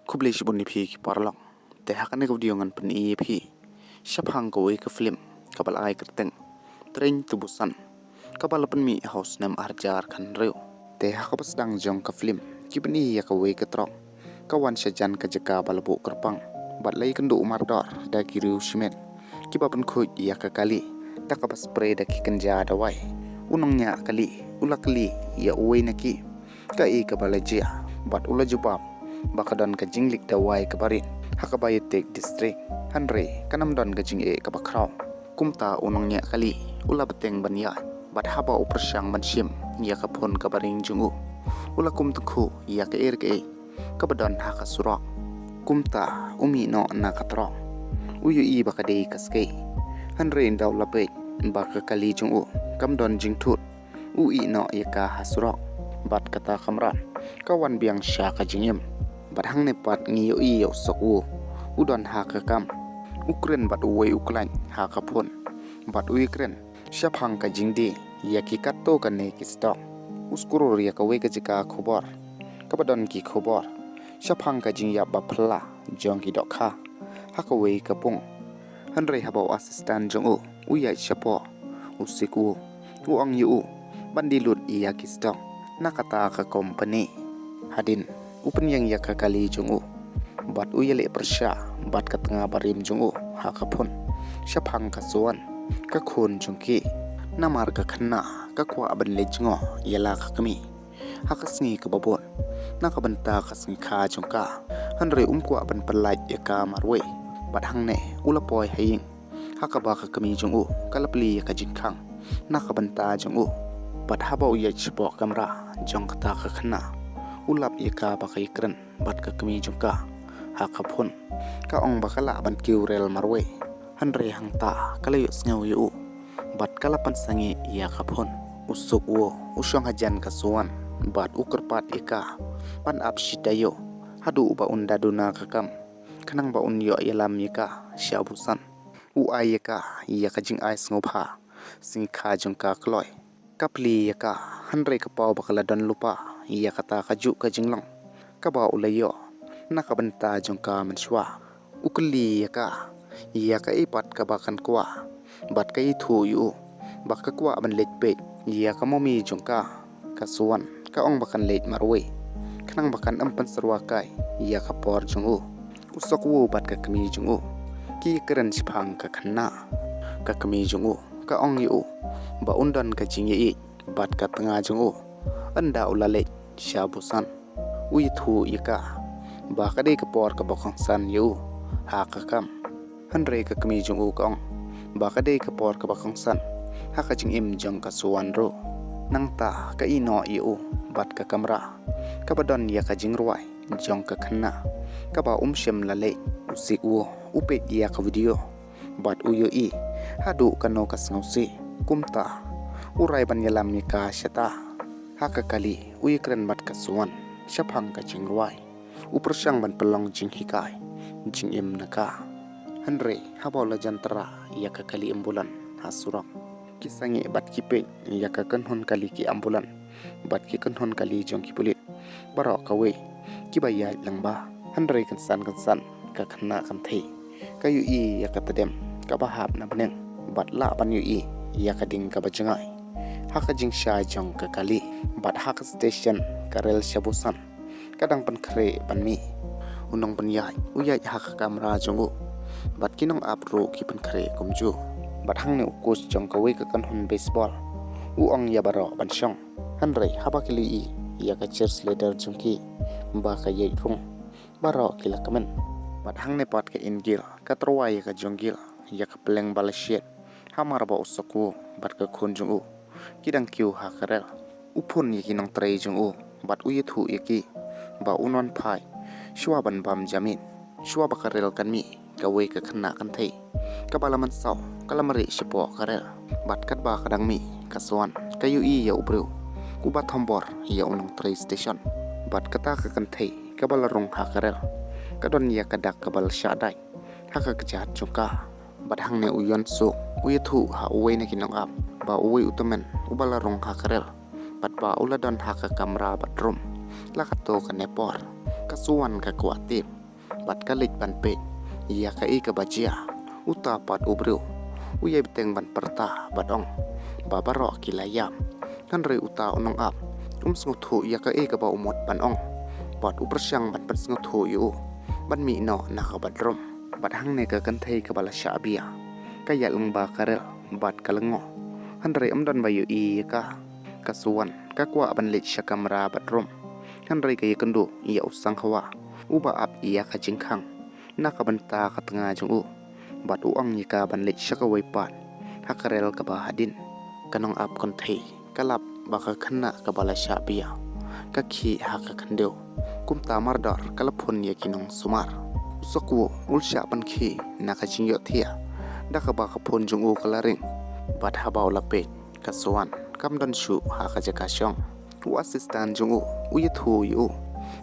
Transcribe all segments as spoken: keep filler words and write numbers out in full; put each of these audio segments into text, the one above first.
Khublei shibun ïa phi ki paralok. Te ha kane ka video ngan pyni ïa phi shaphang kawei ka film kaba la ai kyrteng Train to Busan, kaba la pynmih ha u snem arhajar khathynriew. Te ha kaba sdang jong ka film ki pyni ïa kawei ka trok ka wan shajan ka jaka ba la buh kyrpang bad la ïakynduh mardor da ki riew shimet kiba pynkhuid ïa ka kali da kaba spray da ki kynja dawai. U nongñiah kali u la kylli ïa uwei na ki kaei kaba la jia bad u la jubab ba ka don ka jingleak dawai kaba rit ha ka Biotic District, hynrei kan ym don ka jingeh kaba khraw. Kumta u nongñiah kali u la bteng ban ïaid bad haba u pyrshang ban shim ïa ka phone kaba ring jong u, u la kum tyngkhuh ïa kaei re kaei kaba don ha ka surok. Kumta u mih noh na ka trok, u ïohi ba ka dei ka skei. Hynrei ynda u la peit ba ka kali jong u kam don jingthut, u ïeh noh ïa ka ha surok bad kata ka mrad ka wan biang sha ka jingim. Bad hangne pat ngi ïohi ïa u Seok Woo, u don ha ka kam, u kren bad uwei u khlaiñ ha ka phone bad u ïakren shaphang ka jingdie ïa ki katto katne ki stock. U scroll ïa kawei ka jaka khubor kaba don ki khubor shaphang ka jingïap ba phylla jong ki dohkha ha kawei ka pung. Hynrei haba u assistant jong u u ïaid shapoh, u Seok Woo u ong ïa u ban die lut ïa ki stock na kata ka company. Hadien u pynïeng ïa ka kali jong u bad u ïaleh pyrshah bad ka tnga barim jong u ha ka phone shaphang ka Suwon, ka khun jong ki. Namar ka khynnah ka kwah ban leit jngoh ïa la ka kmie ha ka sngi kaba bud na ka bynta ka sngi kha jong ka, hynrei um kwah ban pyllait ïa ka marwei. Bad hangne u la poi ha ïing ha kaba ka kmie jong u ka la plie ïa ka jingkhang na ka bynta jong u. Bad haba u ïaid shapoh kamra jong kata ka khynnah, u lap ïa ka ba ka ïakren bad ka kmie jong ka ha ka phone. Ka ong ba ka lah ban kiew rel marwei, hynrei hangta ka la ïohsngew ïa u bad ka la pynsangeh ïa ka phone. U Seok Woo u shong hajan ka Suwon bad u kyrpad ïa ka ban ap shi taïew haduh ba un da duna ka kam, khnang ba un ïoh ïalam ïa ka sha Busan. U ai ïa ka ïa ka jingai sngewbha, sngi kha jong ka kloi. Ka plie ïa ka, hynrei ka paw ba ka la don lypa ïa kata kajuh ka jinglong kaba u la ïoh na ka bynta jong ka mynshuwa. U kylli ïa ka ïa kaei pat kaba kan kwah bad ka ïathuh ïa u ba ka kwah ban leit peit ïa ka mommy jong ka, ka Suwon. Ka ong ba kan leit marwei khnang ba kan ym pynsyrwa kai ïa ka por jong u. U Seok Woo bad ka kmie jong u ki ïakren shaphang ka khynnah. Ka kmie jong u ka ong ïa u ba un don ka jingïaieit bad ka tnga jong u ynda u la leit sha Busan. U ïathuh ïa ka ba ka dei ka por kaba kongsan ïa u ha ka kam, hynrei ka kmie jong u ka ong ba ka dei ka por kaba kongsan ha ka jingim jong ka Suwon ruh. Nangta ka ïeh noh ïa u bad ka kamra kaba don ïa ka jingrwai jong ka khynnah kaba um shym la leit. U Seok Woo u peit ïa ka video bad u ïohi haduh kano ka sngewsih. Kumta u rai ban ïalam ïa ka shata. Ha ka kali u ïakren bad ka Suwon shaphang ka jingrwai. U pyrshang ban pynlong jinghikai jingim na ka, hynrei haba u la jan tyrwa ïa ka kali ambulan ha surok, ki sangeh bad ki peit ïa ka kynhun kali ki ambulan bad ki kynhun kali jong ki pulit baroh kawei kiba ïaid lyngba. Hynrei kynsan kynsan ka khynnah kynthei ka ïohi ïa ka tdem kaba hap na bneng bad lah ban ïohi ïa ka ding kaba jngai. Ha ka jingshai jong ka kali bad ha ka station ka rel sha Busan ka dang pynkhreh ban mih. U nongpynïaid u ïaid ha ka kamra jong u bad ki nongap ruh ki pynkhreh kumjuh. Bad hangne u coach jong kawei ka kynhun baseball u ong ïa baroh ban shong, hynrei haba ki la ïohi ïa ka cheerleader jong ki ba ka ïaid rung, baroh ki la kmen. Bad hangne pat ka Eun-gil ka tyrwa ïa ka Jong-gil ïa ka pleng ba la shet, hamar ba u Seok Woo bad ka khun jong u ki dang kiew ha ka rel. U phone ïa ki nongtrei jong u bad u ïathuh ïa ki ba un wan phai shuwa ban bam jamin. Shuwa ba ka rel kan mih, kawei ka khynnah kynthei kaba la mynsaw ka la mareh shapoh ka rel. Bad katba ka dang mih, ka Suwon ka ïohi ïa u briew uba thombor ïa u nongtrei station. Bad kata ka kynthei kaba la rung ha ka rel ka don ïa ka dak kaba la shah dait ha ka kjat jong ka. Bad hangne u Yeon-suk u ïathuh ha uwei na ki nongap ba uwei u tymmen uba la rung ha ka rel bad ba u la don ha ka kamra bathroom la katto katne por. Ka Suan ka kwah tip bad ka leit ban peit ïa kaei kaba jia. Uta pat u briew u ïai bteng ban pyrta bad ong ba baroh ki la ïap. Hynrei uta u nongap um sngewthuh ïa kaei kaba u mut ban ong bad u pyrshang ban pynsngewthuh ïa u ban mih noh na ka bathroom. Bad hangne ka kynthei kaba la shah bia ka ïaid lyngba ka rel bad ka lyngngoh, hynrei ym don ba ïohi ïa ka. Ka Suan ka kwah ban leit sha kamra bathroom, hynrei ka ïakynduh ïa u Sanghwa uba ap ïa ka jingkhang na ka bynta ka tnga jong u bad u ong ïa ka ban leit sha kawei pat ha ka rel kaba hadien. Ka nongap kynthei ka lap ba ka khynnah kaba la shah bia ka khih ha ka khyndew. Kumta mardor ka la phone ïa ki nongsumar. U Sokwo u la shah pynkhih na ka jingïohthiah da kaba ka phone jong u ka la ring. Bad haba u la peit, ka Suan kam don shuh ha ka jaka shong. U assistant jong u u ïathuh ïa u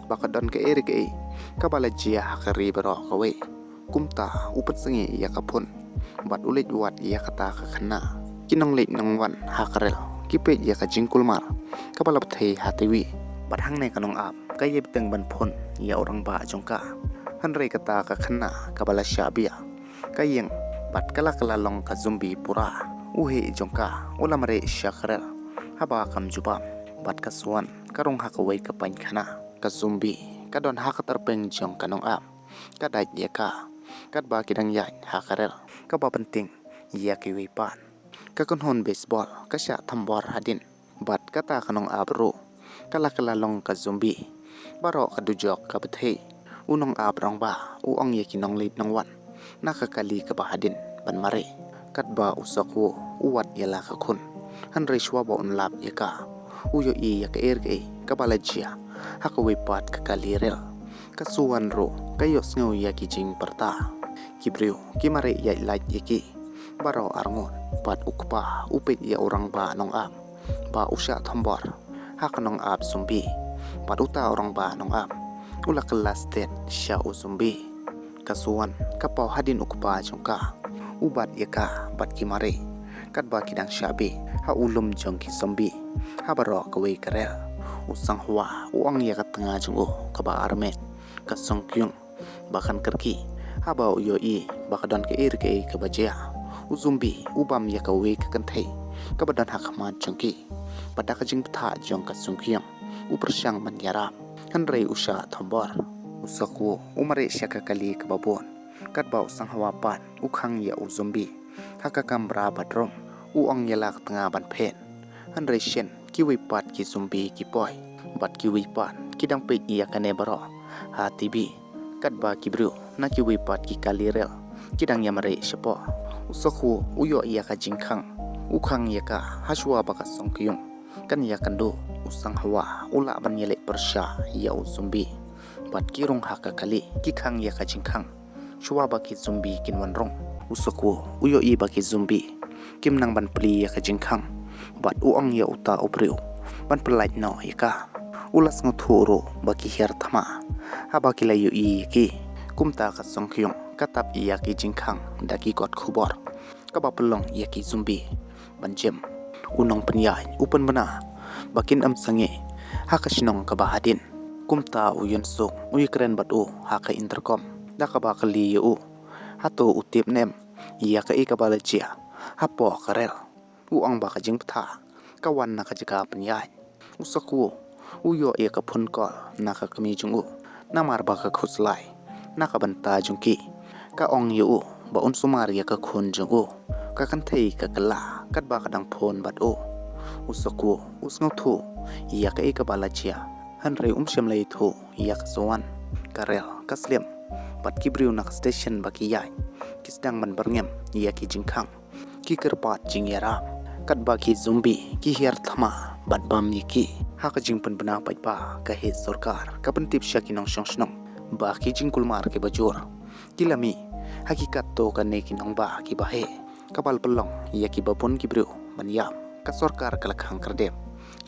ba ka don kaei re kaei kaba la jia ha ka ri baroh kawei. Kumta u pynsangeh ïa ka phone bad u leit wad ïa kata ka khynnah. Ki nongleit nongwan ha ka rel ki peit ïa ka jingkulmar kaba la pynthei ha T V. Bad hangne ka nongap ka ïai bteng ban phone ïa u rangbah jong ka, hynrei kata ka khynnah kaba la shah bia ka ïeng bad ka la kylla long ka zombie pura. U heh jong ka u la mareh sha ka rel haba kam jubab. Bad ka Suan ka rung ha kawei ka painkhana. Ka zombie ka don ha ka tyrpeng jong ka nongap, ka dait ïa ka katba ki dang ïaid ha ka rel kaba pyntieng ïa kiwei pat. Ka kynhun baseball ka shah thombor hadien bad kata ka nongap ruh ka la kylla long ka zombie. Baroh ka dujok ka bthei. U nongap rangbah u ong ïa ki nongleit nongwan na ka kali kaba hadien ban mareh. Katba u Sokwo u wad ïa la ka khun, hynrei shuwa ba un lap ïa ka u ïohi ïa kaei re kaei kaba la jia ha kawei pat ka kali rel. Ka Suan ruh ka ïohsngew ïa ki jingpyrta. Ki briew ki mareh ïaid lait ïa ki baroh arngut. Bad u kpa u peit ïa u rangbah nongap ba u shah thombor ha ka nongap zombie. Bad uta u rangbah nongap u la kylla stet sha u zombie. Ka Suan ka paw hadien u kpa jong ka u bat ïa ka bad ki mareh katba ki dang shah beh ha u lum jong ki zombie ha baroh kawei ka rel. U Sanghwa u ong ïa ka tnga jong u kaba armet, ka Song Kyung, ba kan kyrkieh haba u ïohi ba ka don kaei re kaei kaba jia. U zombie u bam ïa kawei ka kynthei kaba don ha khmat jong ki. Bad da ka jingbthah jong ka Song Kyung u pyrshang ban ïarap, hynrei u shah thombor. U Sokwo u mareh sha ka kali kaba bun katba u Sanghwa pat u khang ïa u zombie ha ka kamra bathroom. U ong ïa la ka tnga ban phet, hynrei shen kiwei pat ki zombie ki poi bad kiwei pat ki dang peit ïa kane baroh ha T V. Katba ki briew na kiwei pat ki kali rel ki dang ïamareh shapoh, u Sokwo u ïoh ïa ka jingkhang. U khang ïa ka ha shuwa ba ka Song Kyung kan ïakynduh. U Sanghwa u lah ban ïaleh pyrshah ïa u zombie. Bad ki rung ha ka kali ki khang ïa ka jingkhang shuwa ba ki zombie kin wan rung. U Sokwo u ïohi ba ki zombie kim nang ban plie ïa ka jingkhang bad u ong ïa uta u briew ban pyllait noh ïa ka. U la sngewthuh ruh ba ki hiar thma haba ki la ïohi ïa ki. Kumta ka Song Kyung ka tap ïa ki jingkhang da ki kot khubor kaba pynlong ïa ki zombie ban jem. U nongpynïaid u pynbna ba kin ym sangeh ha ka shnong kaba hadien. Kumta u Yun Suk u ïakren bad u ha ka intercom da kaba kylli ïa u, hato u tip ne em ïa kaei kaba la jia hapoh ka rel. U ong ba ka jingbthah ka wan na ka jaka pynïaid. U Sokwo u ïoh ïa ka phone call na ka kmie jong u, namar ba ka khuslai na ka bynta jong ki. Ka ong ïa u ba un sumar ïa ka khun jong u. Ka kynthei ka kylla katba ka dang phone bad u. U Sokwo u sngewthuh ïa kaei kaba la jia, hynrei um shym la ïathuh ïa ka Suan. Ka rel ka slem bad ki briew na ka station ba ki ïaid ki sdang ban byrngem ïa ki jingkhang. Ki kyrpad jingïarap katba ki zombie ki hiar thma bad bam ïa ki. Ha ka jingpynbna paidbah, ka heh sorkar ka pyntip sha ki nongshong shnong ba ki jingkulmar kiba jur ki la mih ha ki katto katne ki nongbah kiba heh, kaba la pynlong ïa kiba bun ki briew ban ïap. Ka sorkar ka la khang kyrdem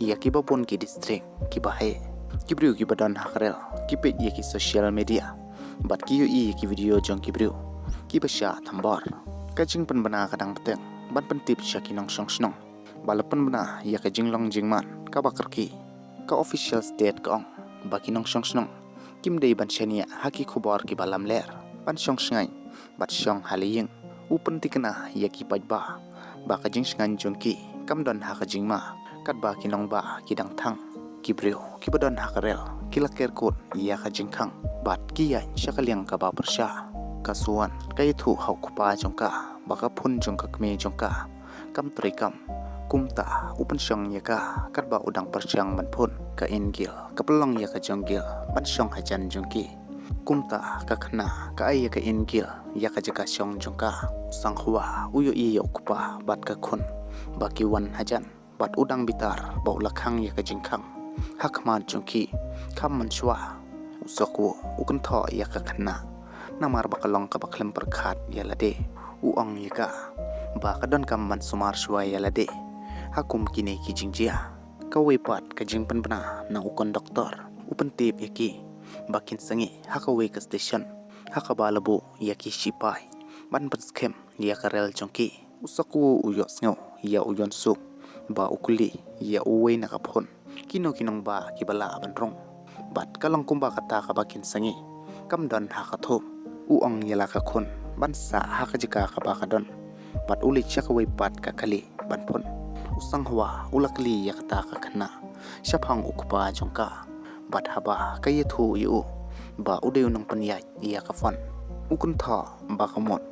ïa kiba bun ki district kiba heh. Ki briew kiba don ha ka rel ki peit ïa ki social media bad ki ïohi ïa ki video jong ki briew kiba shah thombor. Ka jingpynbna ka dang bteng ban pyntip sha ki nongshong shnong ba la pynbna ïa ka jinglong jingman kaba kyrkieh. Ka official state ka ong ba ki nongshong shnong Kim dei ban shaniah ha ki khubor kiba lamler, ban shong shngaiñ bad shong ha la ïing. U pynthikna ïa ki paidbah ba ka jingshngaiñ jong ki kam don ha ka jingma, katba ki nongbah ki dang thang. Ki briew kiba don ha ka rel ki la ker kut ïa ka jingkhang bad ki ïaid sha ka liang kaba pyrshah. Ka Suan ka ïathuh ha u kpa jong ka ba ka phone jong ka kmie jong ka kam treikam. Kumta u pynshong ïa ka katba u dang pyrshang ban phone. Ka Ingil ka pynlong ïa ka jong Gil ban shong hajan jong ki. Kumta ka khynnah ka ai ïa ka Ingil ïa ka jaka shong jong ka. U Sanghwa u ïohi ïa u kpa bad ka khun ba ki wan hajan bad u dang bitar ba u la khang ïa ka jingkhang ha khmat jong ki. Kham mynshuwa u Sokwo u kynthoh ïa ka khynnah namar ba ka long kaba khlem pyrkhat ïa lade. U ong ïa ka ba ka donkam ban sumar shuwa ïa lade ha kum kine ki jingjia. Kawei pat ka jingpynbna na u konduktor, u pyntip ïa ki ba kin sangeh ha kawei ka station ha kaba la buh ïa ki shipai ban pynskhem ïa ka rel jong ki. U Sokwo u ïohsngew ïa u Yonsuk ba u kylli ïa uwei na ka phone kino ki nongbah kiba lah ban rung bad ka long kumba kata kaba kin sangeh kam don ha ka thup. U ong ïa la ka khun ban sah ha ka jaka kaba ka don bad u leit sha kawei pat ka kali ban phone. U Sanghwa u la kylli ïa kata ka khynnah shaphang u kpa jong ka bad haba ka ïathuh ïa u ba u dei u nongpynïaid ïa ka phone, u kynthoh ba ka mut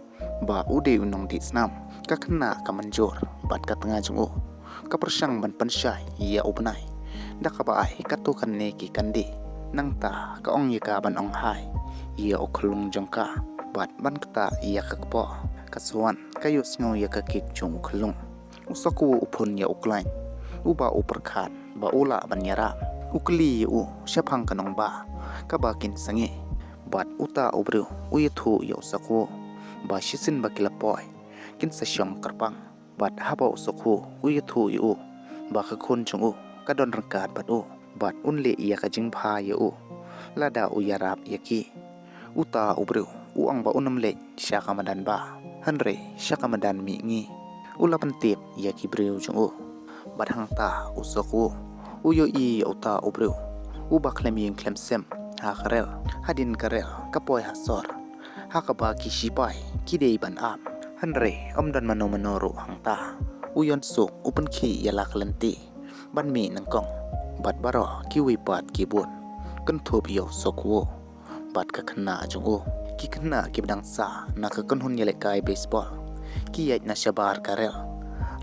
ba u dei u nongdih snam. Ka khynnah ka mynjur bad ka tnga jong u ka pyrshang ban pynshai ïa u bnai da kaba ai katto katne ki kandih. Nangta ka ong ïa ka ban ong hai ïa u khyllung jong ka bad ban ktah ïa ka kpoh. Ka Suan ka ïohsngew ïa ka kik jong u khyllung. U Sokwo u phone ïa u klaiñ uba u pyrkhat ba u lah ban ïarap. U kylli ïa u shaphang ka nongbah kaba kin sangeh bad uta u briew u ïathuh ïa u Sokwo ba shisien ba ki la poi kin sa shong kyrpang. Bad haba u Sokwo u ïathuh ïa u ba ka khun jong u ka don ryngkat bad u bad un leh ïa ka jingbha ïa u lada u ïarap ïa ki. Uta u briew u ong ba un ym leit sha ka madan bah hynrei sha ka madan mihngi. U la pyntip ïa ki briew jong u bad hangta u Sokwo u ïohi ïa uta u briew uba khlem ïing khlem sem ha ka rel. Hadien ka rel ka poi ha sor ha kaba ki shipai ki dei ban ap hynrei ym don mano mano ruh hangta. U Yonsuk u pynkhih ïa la ka lynti ban mih nyngkong bad baroh kiwei pat ki bun kynthup ïa u Sokwo bad ka khynnah jong u. Ki khynnah kiba dang sah na ka kynhun ïalehkai baseball ki ïaid na shabar ka rel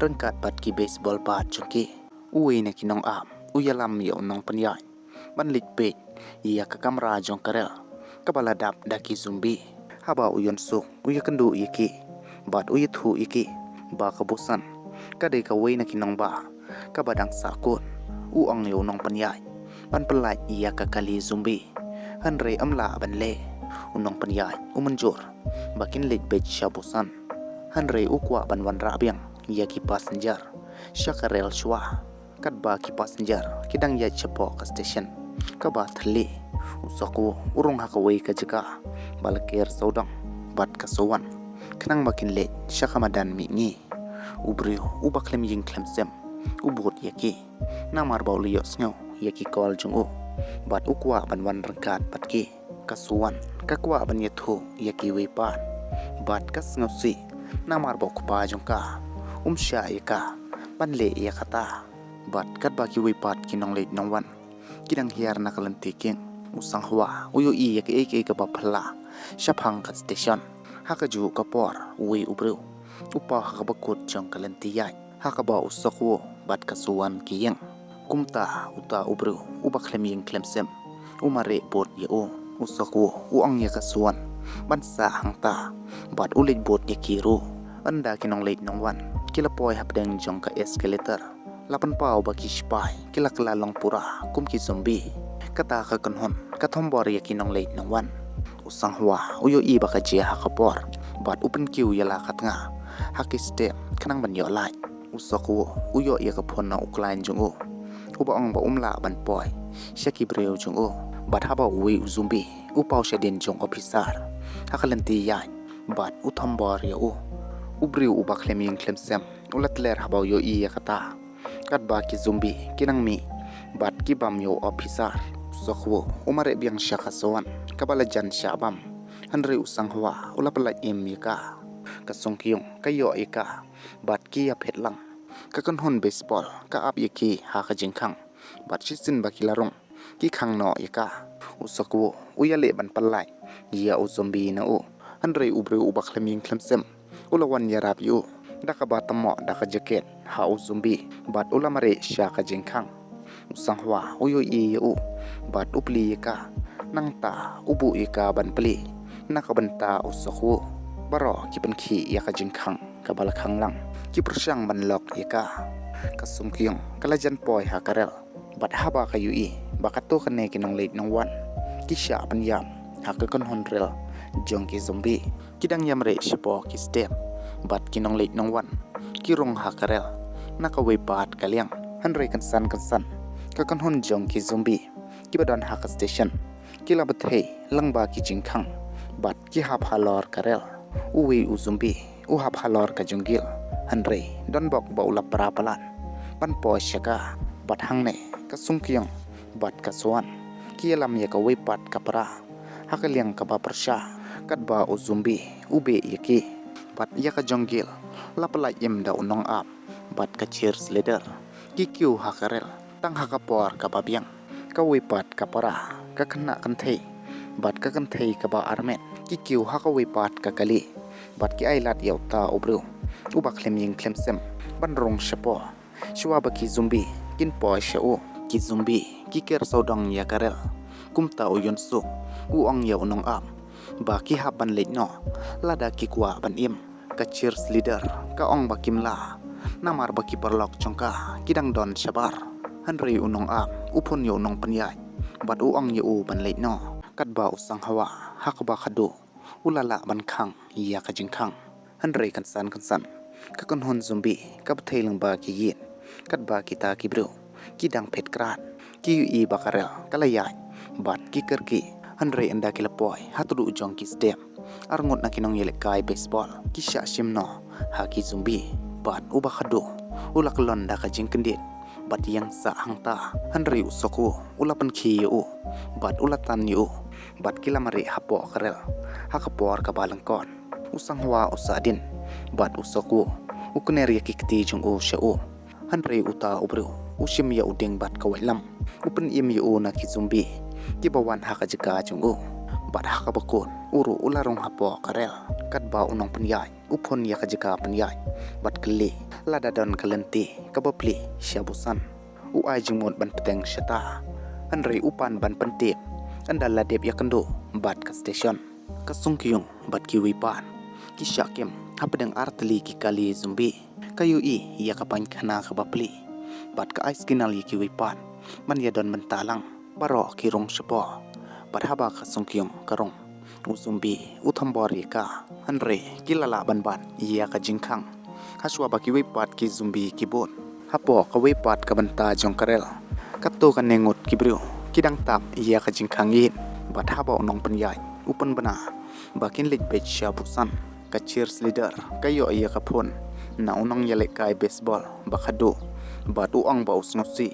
ryngkat bad ki baseball bat jong ki. Uwei na ki nongap u ïalam ïa u nongpynïaid ban leit peit ïa ka kamra jong ka rel kaba la dap da ki zombie. Haba u Yonsuk u ïakynduh ïa ki bad u ïathuh ïa ki ba ka Busan ka dei kawei na ki nongbah kaba dang sahkut, u ong ïa u nongpynïaid ban pyllait ïa ka kali zombie hynrei ym lah ban leh. U nongpynïaid u mynjur ba kin leit beit sha Busan hynrei u kwah ban wanrah biang ïa ki passenger sha ka rel shuwa. Katba ki passenger ki dang ïaid shapoh ka station kaba thylli, u Sokwo u rung ha kawei ka jaka ba la ker sawdong bad ka Suan khnang ba kin leit sha ka madan mihngi. U briew uba khlem ïing khlem sem u bud ïa ki namar ba u la ïohsngew ïa ki call jong u bad u kwah ban wan ryngkat bad ki. Ka Suan ka kwah ban ïathuh ïa kiwei pat bad ka sngewsih namar ba u kpa jong ka um shah ïa ka ban leh ïa kata. Bad katba kiwei pat ki nongleit nongwan ki dang hiar na ka lynti king, u Sanghwa u ïohi ïa kaei kaei kaba phylla shaphang ka station. Ha kajuh ka por uwei u briew u paw ha kaba kut jong ka lynti ïaid ha kaba u Sokwo bad ka Suan ki ïeng. Kumta uta u briew uba khlem ïing khlem sem u mareh bud ïa u. U Sokwo u ong ïa ka Suan ban sah hangta bad u leit bud ïa ki ruh. Ynda ki nongleit nongwan ki la poi hapdeng jong ka escalator, la pynpaw ba ki shipai ki la kylla long pura kum ki zombie. Kata ka kynhun ka thombor ïa ki nongleit nongwan. U Sanghwa u ïohi ba ka jia ha ka por bad u pynkiew ïa la ka tnga ha ki step khnang ban ïoh lait. U Sokwo u ïoh ïa ka phone na u client jong u uba ong ba um lah ban poi sha ki briew jong u. Bad haba uwei u zombie u paw shadien jong u officer ha ka lynti ïaid bad u thombor ïa u, u briew uba khlem ïing khlem sem u la tler haba u ïohi ïa kata. Katba ki zombie ki nang mih bad ki bam ïa u officer, Sokhu u mareh biang sha ka suan kaba la jan shah bam. Hynrei u Sanghwa u la pyllait im ïa ka. Ka Sungkyung ka ïoh ïa ka bad ki ïa phet lang. Ka kynhun baseball ka ap ïa ki ha ka jingkhang bad shisien ba ki la rung ki khang noh ïa ka. U Sokhu u ïaleh ban pyllait ïa u zombie na u. Hynrei u briew uba khlem ïing khlem sem u la wan ïarap ïa u da kaba tymmoh da ka jaket ha u zombie bad u la mareh sha ka jingkhang. U Sanghwa u ïohi ïa u bad u plie ïa ka. Nangta u buh ïa ka ban plie na ka bynta u Sokhu. Baroh ki pynkhih ïa ka jingkhang kaba la khang lang. Ki pyrshang ban lok ïa ka. Ka Sungkyung ka la jan poi ha ka rel bad haba ka ïohi ba kato kane ki nongleit nongwan ki shah pynïap ha ka kynhun rel jong ki zombie. Ki dang ïamreh shapoh ki step bad ki nongleit nongwan ki rung ha ka rel na kawei pat ka liang. Hynrei kynsan kynsan ka kynhun jong ki zombie kiba don ha ka station ki la bthei lyngba ki jingkhang bad ki hap halor ka rel. Uwei u zombie u hap halor ka jong gil, hynrei don bok ba u la pra palat ban poi sha ka. Bad hangne ka Sungkyung bad ka Suan ki ïalam ïa kawei pat ka pra ha ka liang kaba pyrshah. Katba u zombie u beh ïa ki bad ïa ka jong gil la pyllait im da u nongap bad ka cheerleader. Ki kiew ha ka rel tang ha ka por kaba biang. Kawei pat ka pra, ka khynnah kynthei bad ka kynthei kaba armet ki kiew ha kawei pat ka kali bad ki ailad ïa uta u briew uba khlem ïing khlem sem ban rung shapoh. Shuwa ba ki zombie kin poi sha u, ki zombie ki ker sawdong ïa ka rel. Kumta u Yun Suk u ong ïa u nongap ba ki hap ban leit noh lada ki kwah ban im. Ka cheerleader ka ong ba kim lah namar ba ki paralok jong ka ki dang don shabar. Hynrei u nongap u phone ïa u nongpynïaid bad u ong ïa u ban leit noh. Katba u Sanghwa ha kaba khadduh u la lah ban khang ïa ka jingkhang. Hynrei kynsan kynsan ka kynhun zombie ka bthei lyngba ki ïit. Katba kita ki briew ki dang phet krad, ki ïohi ba ka rel ka la ïaid bad ki kyrkieh. Hynrei ynda ki la poi ha tduh jong ki step, arngut na ki nongïalehkai baseball ki shah shim noh ha ki zombie. Bad uba khadduh u la kyllon da ka jingkyndit bad ïeng sah hangta. Hynrei u Sokhu u la pynkhie ïa u bad u la tan ïa u bad ki la mareh hapoh ka rel ha ka por kaba lyngkot. U Sanghwa u sahdien bad u Sokhu u kner ïa ki kti jong u sha u. Hynrei uta u briew u shim ïa u dieng bad ka waitlam, u pynim ïa u na ki zombie kiba wan ha ka jaka jong u. Bad ha kaba kut u ruh u la rung hapoh ka rel. Katba u nongpynïaid u phone ïa ka jaka pynïaid bad kylli lada don ka lynti kaba plie sha Busan. U ai jingmut ban bteng shata, hynrei u pan ban pyntip ynda la dep ïakynduh bad ka station. Ka Sungkyung bad kiwei pat ki shah kem hapdeng artylli ki kali zombie. Ka ïohi ïa ka paiñkhana kaba plie bad ka ai signal ïa kiwei pat ban ïadon bynta lang. Baroh ki rung shapoh bad haba ka Sungkyung ka rung, u zombie u thombor ïa ka. Hynrei ki la lah ban bat ïa ka jingkhang. Hashwa ba kiwei pat ki zombie ki bud hapoh kawei pat ka bynta jong ka rel, kato kane ngut ki briew ki dang tap ïa ka jingkhang ïit. Bad haba u nongpynïaid u pynbna ba kin leit beit sha Busan, ka cheerleader ka ïoh ïa ka phone na u nongïalehkai baseball ba khadduh bad u ong ba u sngewsih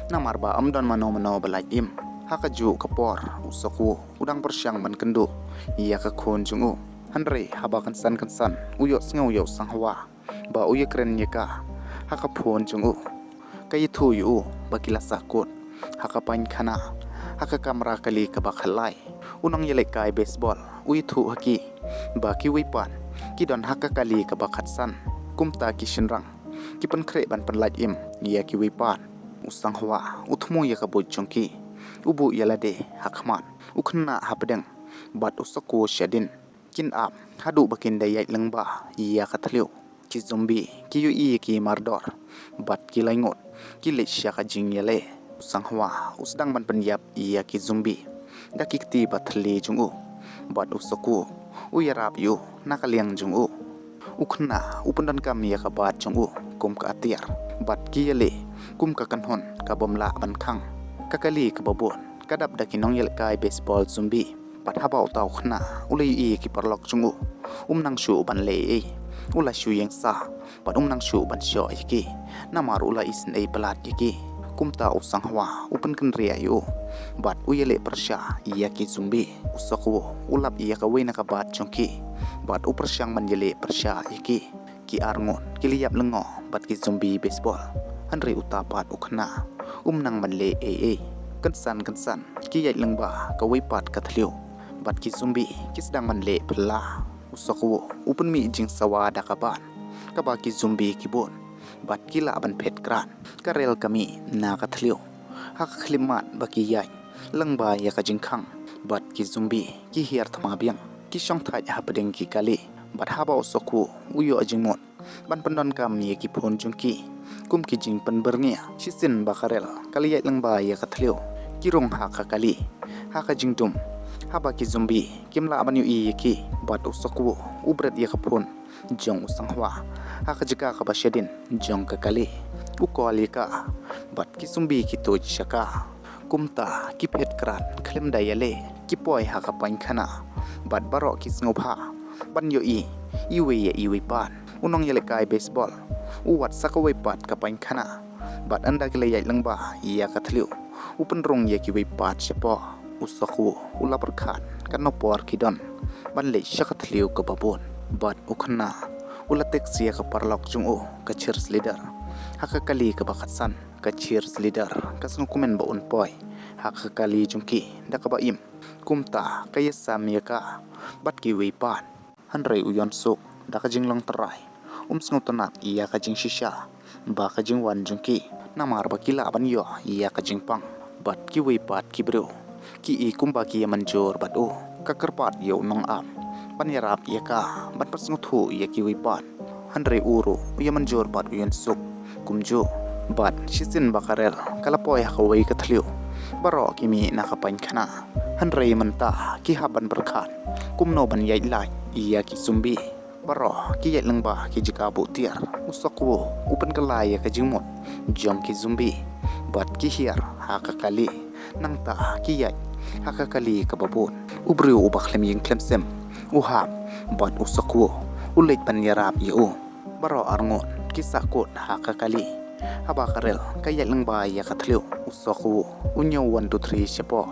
namar ba ym don mano mano ba lait im. Ha kajuh ka por u Sokhu u dang pyrshang ban kynduh ïa ka khun jong u. Hynrei haba kynsan kynsan u ïohsngew ïa u Sanghwa ba u ïakren ïa ka ha ka phone jong u, ka ïathuh ïa u ba ki la sahkut ha ka paiñkhana ha ka kamra kali kaba khatlai. U nongïalehkai baseball u ïathuh ha ki ba kiwei pat ki don ha ka kali kaba khatsan. Kumta ki shynrang ki pynkhreh ban pynlait im ïa kiwei pat. U Sanghwa u thmu ïa ka buit jong ki, u buh ïa lade ha khmat, u khynnah hapdeng bad u Sokhu shadien. Kin ap haduh ba kin da ïaid lyngba ïa ka thliew. Ki zombie ki ïohi ïa ki mardor bad ki laingut ki leit sha ka jingïaleh. U Sanghwa u sdang ban pynïap ïa ki zombie da ki kti ba thylli jong u bad u Sokhu u ïarap ïa u na ka liang jong u. U khynnah u pyndonkam ïa ka bat jong u kum ka atiar bad ki ïaleh kum ka kynhun ka bym lah ban khang. Ka kali kaba bud ka dap da ki nongïalehkai baseball zombie. Bad haba uta u khynnah u la ïohi ïa ki paralok jong u, um nang shuh ban leh ei ei. U la shu ïeng sah bad um nang shuh ban shoh ïa ki namar u la isynei palat ïa ki. Kumta u Sanghwa u pynkynriah ïa u bad u ïaleh pyrshah ïa ki zombie. U Seok-woo u lap ïa kawei na ka bat jong ki bad u pyrshang ban ïaleh pyrshah ïa ki. Ki arngut ki la ïap lyngngoh bad ki zombie baseball. Hynrei uta pat u khynnah um nang ban leh ei ei. Kynsan kynsan ki ïaid lyngba kawei pat ka thliew bad ki zombie ki sdang ban leh phylla. U Seok-woo u pynmih jingsawa da ka bat kaba ki zombie ki bun bad ki lah ban phet krad. Ka rel ka mih na ka thliew ha ka khyllipmat ba ki ïaid lyngba ïa ka jingkhang bad ki zombie ki hiar thma biang. Ki shong thait hapdeng ki kali bad haba u Seok-woo u ïoh jingmut ban pyndonkam ïa ki phone jong ki kum ki jingpynbyrngia. Shisien ba ka rel ka la ïaid lyngba ïa ka thliew, ki rung ha ka kali ha ka jingdum. Haba ki zombie kim lah ban ïohi ïa ki bad u Seok-woo u bret ïa ka phone jong u Sanghwa ha ka jaka kaba shadien jong ka kali. U call ïa ka bad ki zombie ki tuid sha ka. Kumta ki phet krad khlem da ïaleh, ki poi ha ka painkhana bad baroh ki sngewbha ban ïohi iwei ïa iwei pat. U nongïalehkai baseball u wad sa kawei pat ka painkhana bad ynda ki la ïaid lyngba ïa ka thliew, u pynrung ïa kiwei pat shapoh. U Seok-woo u la pyrkhat katno por ki don ban leit sha ka thliew kaba bud. Bad u khynnah u la text ïa ka paralok jong u, ka cheerleader, ha ka kali kaba khatsan. Ka cheerleader ka sngewkmen ba un poi ha ka kali jong ki da kaba im. Kumta ka ïasam ïa ka bad kiwei pat. Hynrei u Yeon-suk da ka jinglong trai um sngewtynnat ïa ka jingshisha ba ka jingwan jong ki, namar ba ki lah ban ïoh ïa ka jingpang. Bad kiwei pat ki briew ki i kumba ki ïamynjur bad u. Ka kyrpad ïa u nongap ban ïarap ïa ka ban pynsngewthuh ïa kiwei pat. Hynrei u ruh u ïamynjur bad u Yeon-suk kumjuh. Bad shisien ba ka rel ka la poi ha kawei ka thliew, baroh ki mih na ka painkhana. Hynrei mynta ki hap ban pyrkhat kumno ban ïaid lait ïa ki zombie. Baroh ki ïaid lyngba ki jaka buh tiar. U Seok-woo u pynkylla ïa ka jingmut jong ki zombie bad ki hiar ha ka kali. Nangta ki ïaid ha ka kali kaba bud. U briew uba khlem ïing khlem sem u hap bad u Seok-woo u leit ban ïarap ïa u. Baroh arngut ki sahkut ha ka kali. Haba ka rel ka ïaid lyngba ïa ka thliew, u Seok-woo u ñiew one two three shapoh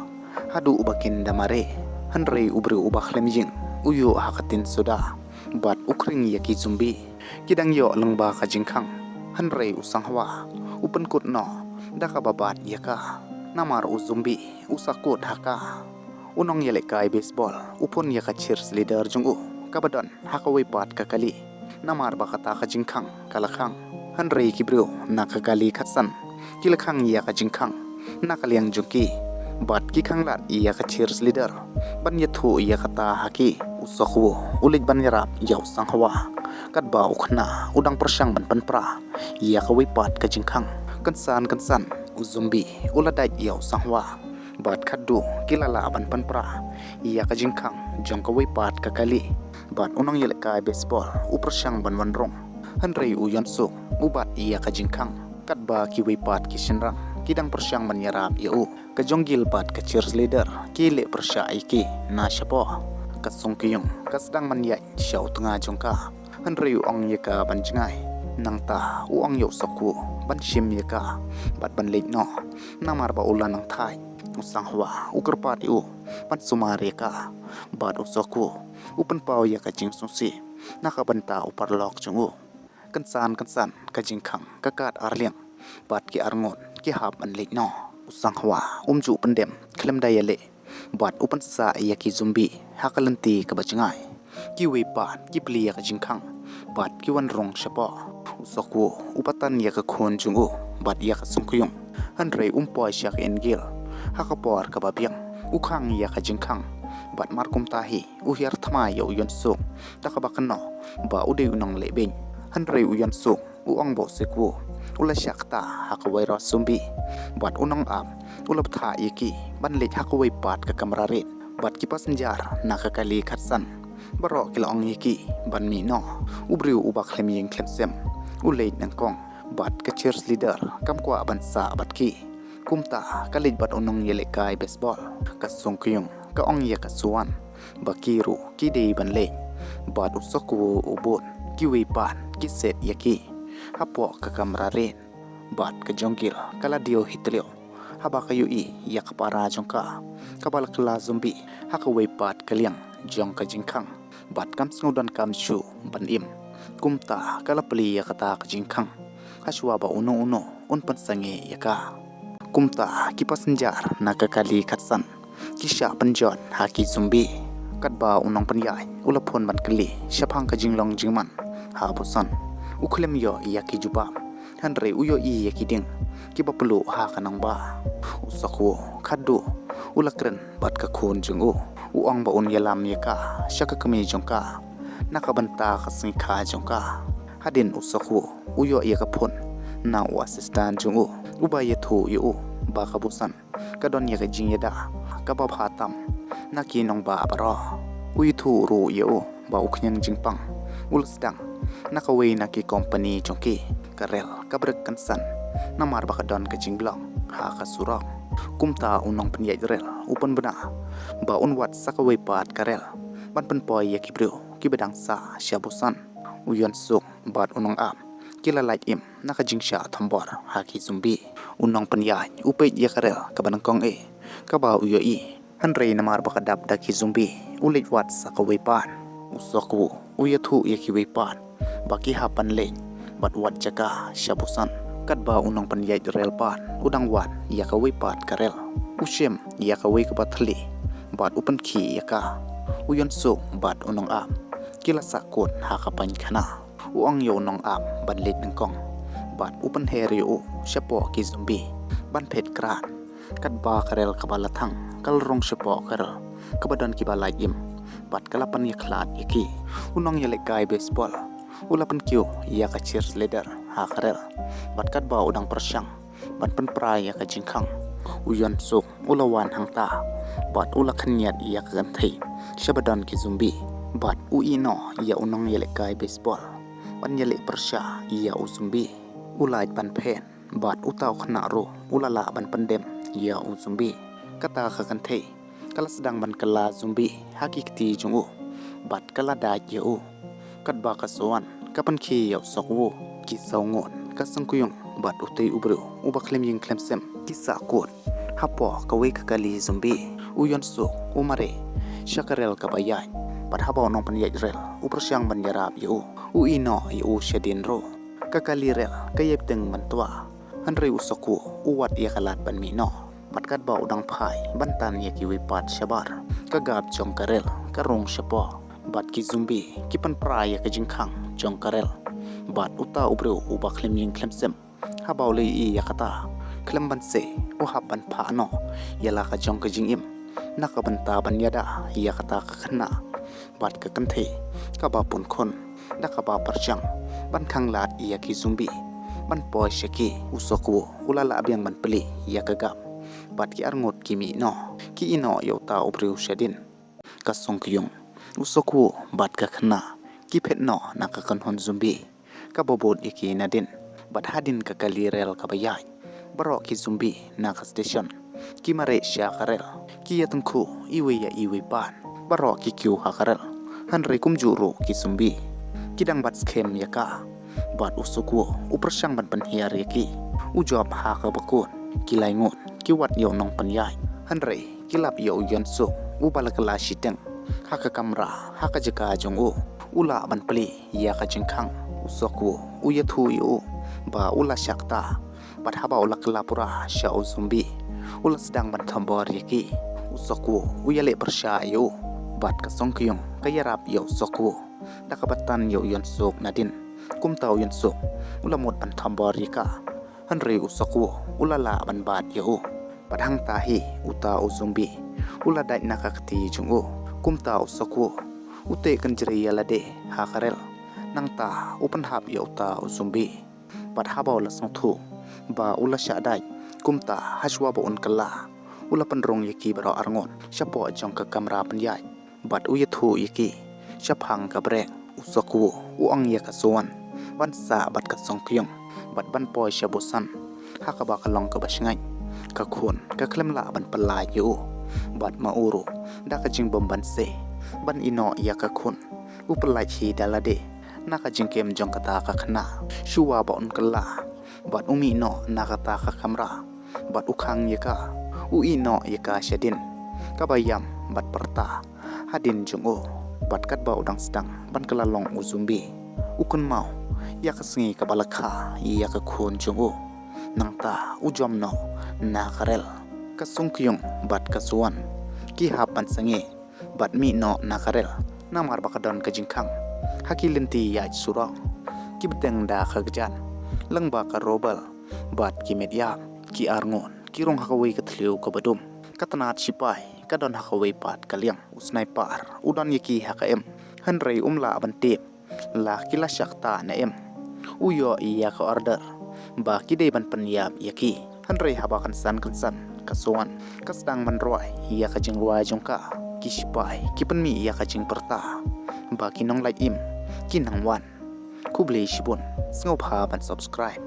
haduh ba kin da mareh. Hynrei u briew uba khlem ïing u ïuh ha ka tin soda bad u khring ïa ki zombie. Ki dang ïoh lyngba ka jingkhang, hynrei u Sanghwa u pynkut noh da kaba bat ïa ka. Namar u zombie u sahkut ha ka. U nongïalehkai baseball u phone ïa ka cheerleader jong u kaba don ha kawei pat ka kali, namar ba kata ka jingkhang ka la khang. Hynrei ki briew na ka kali khatsan ki la khang ïa ka jingkhang na ka liang jong ki bad ki khanglad ïa ka cheerleader ban ïathuh ïa kata ha ki. U Seok-woo u leit ban ïarap ïa u Sanghwa. Katba u khynnah u dang pyrshang ban pynpra ïa kawei pat ka jingkhang, kynsan kynsan u zombie u la dait ïa u Sanghwa. Bad khadduh ki la lah ban pynpra ïa ka jingkhang jong kawei pat ka kali. Bad u nongïalehkai baseball u pyrshang ban wan rung, hynrei u Yeon-suk u bat ïa ka jingkhang. Katba kiwei pat ki shynrang ki dang pyrshang ban ïarap ïa u, ka Jong-gil bad ka cheerleader ki leh pyrshah ïa ki na shapoh. Ka Sung Kyung ka sdang ban ïaid sha u tnga jong ka, hynrei u ong ïa ka ban jngai. Nangta u ong ïa u Seok-woo ban shim ïa ka bad ban leit noh, namar ba u la nang thait. U Sanghwa u kyrpad ïa u ban sumar ïa ka bad u Seok-woo u pynpaw ïa ka jingsngewsih na ka bynta u paralok jong u. Kynsan kynsan ka jingkhang ka kat arliang bad ki arngut ki hap ban leit noh. U Sanghwa um ju pyndem khlem da ïaleh bad u pynsah ïa ki zombie ha ka lynti kaba jngai. Kiwei pat ki plie ïa ka jingkhang bad ki wan rung shapoh. U Seok-woo u patan ïa ka khun jong u bad ïa ka Sung Kyung, hynrei um poi sha ka Eun-gil ha ka por kaba biang. U khang ïa ka jingkhang bad mar kumta hi u hiar thma ïa u Yeon-suk da kaba kynnoh ba u dei u nongleh beiñ. Hynrei u Yeon-suk u ong ba u Seok-woo u la shah kata ha ka virus zombie. Bad u nongap u la bthah ïa ki ban leit ha kawei pat ka kamra rit bad ki passenger na ka kali khatsan. Baroh ki la ong ïa ki ban mih noh. U briew uba khlem ïing khlem sem u leit nyngkong bad ka cheerleader kam kwah ban sah bad ki. Kumta ka leit bad u nongïalehkai baseball, ka Sung Kyung, ka ong ïa ka Suwon ba ki ruh ki dei ban leit bad u Seok-woo u bud. Kiwei pat ki set ïa ki hapoh ka kamra rit. Bad ka Jong Gil ka la diaw hi tliaw haba ka ïohi ïa ka para jong ka kaba la kylla zombie ha kawei pat ka liang jong ka jingkhang. Bad kam sngewdon kam shuh ban im. Kumta ka la plie ïa kata ka jingkhang hashwa ba uno uno un pynsangeh ïa ka. Kumta ki passenger na ka kali khatsan ki shah pynjot ha ki zombie. Katba u nongpynïaid u la phone ban kylli shaphang ka jinglong jingman ha Busan, u khlem ïoh ïa ki jubab. Hynrei u ïohi ïa ki dieng kiba pluh ha ka nongbah. U Seok Woo khadduh u la kren bad ka khun jong u, u ong ba un ïalam ïa ka sha ka kmie jong ka na ka bynta ka sngi kha jong ka. Hadien u Seok Woo u ïoh ïa ka phone na u assistant jong u, uba ïathuh ïa u ba ka Busan ka don ïa ka jingïada kaba bha tam na ki nongbah baroh. U ïathuh ruh ïa u ba u khñiang jingpang u la sdang na kawei na ki company jong ki, ka rel ka brek kynsan namar ba ka don ka jingblok ha ka surok. Kumta u nongpynïaid rel u pynbna ba un wad sa kawei pat ka rel ban pynpoi ïa ki briew kiba dang sah sha Busan. U Yeon Suk bad u nongap ki la lait im na ka jingshah thombor ha ki zombie. U nongpynïaid u peit ïa ka rel kaba nyngkong eh kaba u ïohi, hynrei namar ba ka dap da ki zombie u leit wad sa kawei pat. U Seok Woo u ïathuh ïa kiwei pat ba ki hap ban leit bad wad jaka sha Busan. Katba u nongpynïaid rel pat u dang wad ïa kawei pat ka rel, u shem ïa kawei kaba thylli bad u pynkhih ïa ka. U Yeon Suk bad u nongap ki la sahkut ha ka paikhana. U ong ïa u nongap ban leit nyngkong bad u pynher ïa u shapoh ki zombie ban phet krad. Katba ka rel kaba la thang ka la rung shapoh ka rel kaba don kiba lait im bad ka la pynïakhlad ïa ki. U nongïalehkai baseball u la pynkiew ïa ka cheerleader ha ka rel bad katba u dang pyrshang ban pynpra ïa ka jingkhang, u Yeon Suk u la wan hangta bad u la khynñiat ïa ka kynthei shaba don ki zombie bad u ïehnoh ïa u nongïalehkai baseball ban ïaleh pyrshah ïa u zombie. U lait ban phet bad uta u khynnah ruh u la lah ban pyndem ïa u zombie. Kata ka kynthei ka la sdang ban kylla zombie ha ki kti jong u bad ka la dait ïa u. Katba ka Sowan ka pynkhie ïa u Seok Woo, ki saw ngut, ka Sung Kyung bad utei u briew uba khlem ïing khlem sem ki sahkut hapoh kawei ka kali zombie. U Yeon Suk u mareh sha ka rel kaba ïaid bad haba u nongpynïaid rel u pyrshang ban ïarap ïa u, u ïehnoh ïa u shadien ruh. Ka kali rel ka ïai bteng ban tuah, hynrei u Seok Woo u wad ïa ka lad ban mih noh. Bad katba u dang phai ban tan ïa kiwei pat shabar, ka gap jong ka rel ka rung shapoh bad ki zombie ki pynpra ïa ka jingkhang jong ka rel. Bad uta u briew uba khlem ïing khlem sem, haba u la ïohi ïa kata, khlem ban sei u hap ban phah noh ïa la ka jong ka jingim na ka bynta ban ïada ïa kata ka khynnah bad ka kynthei kaba pun khun, da kaba pyrshang ban khanglad ïa ki zombie ban poi sha ki. U Seok Woo u la lah biang ban plie ïa ka gap bad ki arngut ki mih noh, ki ïehnoh ïa uta u briew shadien. Ka Sung Kyung, u Seok Woo bad ka khynnah ki phet noh na ka kynhun zombie kaba bud ïa ki nadien. Bad hadien ka kali rel kaba ïaid, baroh ki zombie na ka station ki mareh sha ka rel, ki ïatyngkhuh iwei ïa iwei pat. Baroh ki kiew ha ka rel, hynrei kumjuh ruh ki zombie ki dang bat skhem ïa ka. Bad u Seok Woo u pyrshang ban pynhiar ïa ki. U jop ha kaba kut, ki lai ngut ki wad ïa u nongpynïaid, hynrei ki lap ïa u Yeon Suk uba la kylla shiteng ha ka kamra ha ka jaka jong u. U lah ban plie ïa ka jingkhang. U Seok Woo u ïathuh ïa u ba u la shah kata bad haba u la kylla pura sha u zombie, u la sdang ban thombor ïa ki. U Seok Woo u ïaleh pyrshah ïa u bad ka Sung Kyung ka ïarap ïa u Seok Woo da kaba tan ïa u Yeon Suk nadien. Kumta u Yeon Suk u la mut ban thombor ïa ka, hynrei u Seok Woo u la lah ban bat ïa u. Bad hangta hi uta u zombie u la dait na ka kti jong u. Kumta u Seok Woo u teh kynjri ïa lade ha ka rel, nangta u pynhap ïa uta u zombie. Bad haba u la sngewthuh ba u la shah dait, kumta hashwa ba un kylla, u la pynrung ïa ki baroh arngut shapoh jong ka kamra pynïaid bad u ïathuh ïa ki shaphang ka brek. U Seok Woo u ong ïa ka Sowan ban sah bad ka Sung Kyung bad ban poi sha Busan ha kaba ka long kaba shngaiñ. Ka khun ka khlem lah ban pyllait ïa u bad ma u ruh da ka jingbym banse ban ïehnoh ïa ka khun, u pyllait hi da lade na ka jingkem jong kata ka khynnah. Shuwa ba un kylla, bad u mih noh na kata ka kamra, bad u khang ïa ka, u ïeh noh ïa ka shadien kaba ïam bad pyrta hadien jong u. Bad katba u dang sdang ban kylla long u zombie, u kynmaw ïa ka sngi kaba la kha ïa ka khun jong u. Nangta u jam noh na ka rel, ka sungkyiung bad ka Suan ki hap ban sangeh bad mih noh na ka rel, namar ba ka don ka jingkhang ha ki lynti ïaid surok. Ki bteng da ka kjat lyngba ka rubber, bad ki met ïap ki arngut ki rung ha kawei ka thliew kaba dum. Ka tnat shipai ka don ha kawei pat ka liang. U sniper u don ïa ki ha ka im, hynrei um lah ban tip la ki la shah kata ne em. U ïoh ïa ka order ba ki dei ban pynïap ïa ki. Hynrei haba kynsan kynsan ka Suan ka sdang ban rwai ïa ka jingrwai jong ka, ki shipai ki pynmih ïa ka jingpyrta ba ki nonglait im ki nang wan. Khublei shibun, sngewbha ban subscribe.